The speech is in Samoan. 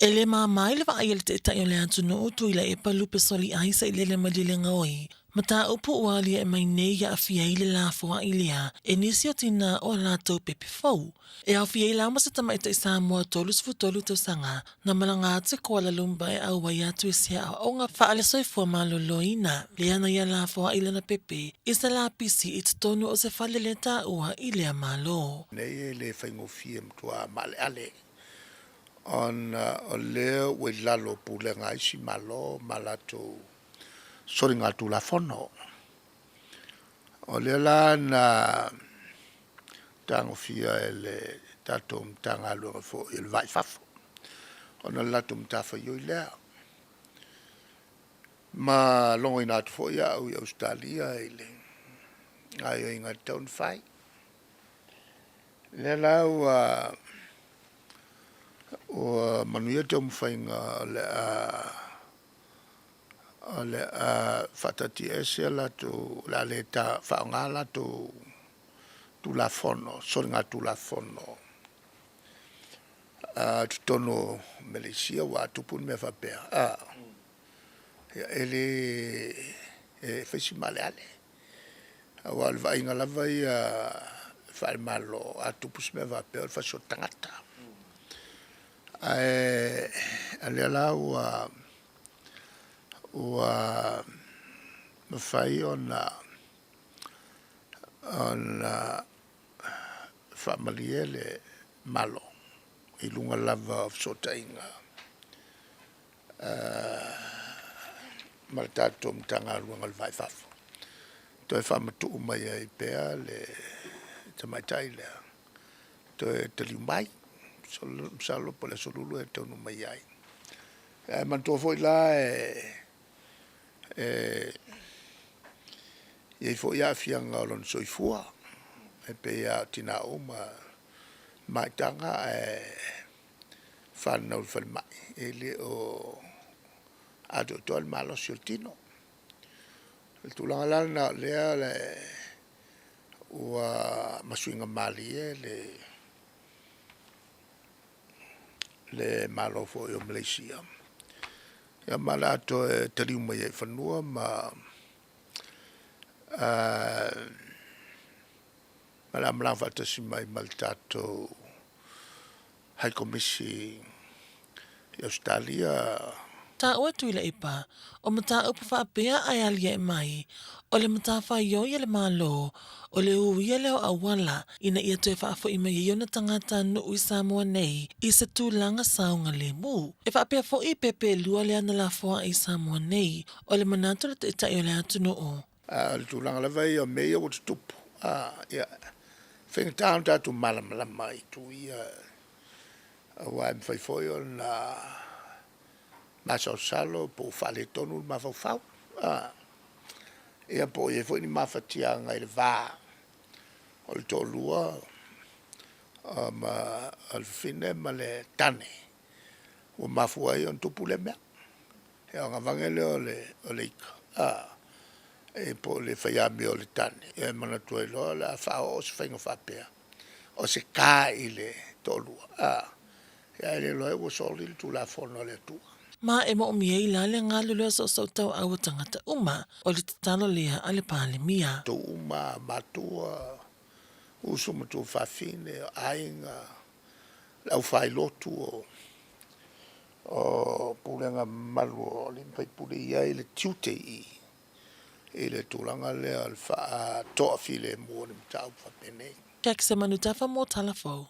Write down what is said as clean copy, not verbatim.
E le māmā i le vaai a le Taitai o le atunuu Tuilaepa Lupe Soliai Sailele Malielegaoi, mataupu ua aliae mai nei e aafia ai le lafoai lea e nisi o tinā o a latou pepe fou. E aofia ai la ma se tamaitai Samoa 33 tausaga na malaga atu i Kuala Lumpur e auai atu i se aoaoga faale-soifua maloloina lea na ia lafoai lana pepe i se lapisi i totonu o se fale le taua i lea Malo. Nei e le faigofie matua maaleale ona o lea ua i lalo o pulega a isi Malo ma latou soligatulafono. O lea la na tagofia e le tatou Matagaluega foi o le Va i Fafo, ona o le latou matafaioi lea, ma logoina atu foi au i Ausetalia i le gaoioiga e tatau ona fai. O lea la ua manuia taumafaiga o le a faataatiaese a latou o le a le faaaoga a latou Tulafono soligatulafono i totonu o Meleisia aua a tupu ni mea faapea, ia e le e fai si maaleale. Aua o le vaaiga lava ia faale-Malo, a tupu se mea faapea o le fasioti tagata. Ae o lea la ua mafai ona faamalie le Malo i luga lava o fesootaiga ma le tatou Matagaluega o le Va i Fafo, toe faamatuu mai ai pea le tamaitai lea e toe taliu mai. Masalo po o le aso Lulu lea e taunuu mai ai. Ae manatua foi la e i ai foi aafiaga o lona soifua, e pei lava o tina uma, e maitaga ae fanau i le falemai, e le o atoatoa le malosi o le tino. O le tulaga la lena o lea ua ma suiga malie le Malo foi o Maleisia, ia ma o le a toe taliu mai ai i fanua ma o le a malaga faatasi mai ma le tatou High Komisi i Ausetalia. Taua Tuilaepa, o mataupu faapea ae aliae mai, o le matafaioi a le Malo, o le uia lea o auala ina ia toe faafoi mai ai ona tagatanuu i Samoa nei i se tulaga saogalemu. E faapea foi pe pelua lea na lafoai i Samoa nei, o le manatu o le Taitai o le atunuu. A o le tulaga lava ia o mea ia ua tutupu, ia, e faigata ona tatou malamalama i itu ia, aua e mafai foi ona masalosalo po ua faaletonu le mafaufau, ia po o i ai foi ni mafatiaga i le va o le toalua ma o le fafine ma le tane ua mafua ai ona tupu lea mea. Ia ona aveane lea o le ita po o le fai amio a le tane, ia e manatu ai loa o le a faaoo se faiga faapea, o se ta i le toalua, ae le iloa ai ua soli le Tulafono a le Atua. Ma e moomia ai la le galulue soosootauau o tagata uma, o le tatalo lea a le Palemia. Outou uma matua, uso ma tuafafine, o aiga, le aufailotu o pulega mamalu a alii ma faipule, e i ai le tiute i i i le tulaga lea o le faatoafilemu o ni mataupu faapenei. Jackson Manutafa mo Tala Fou.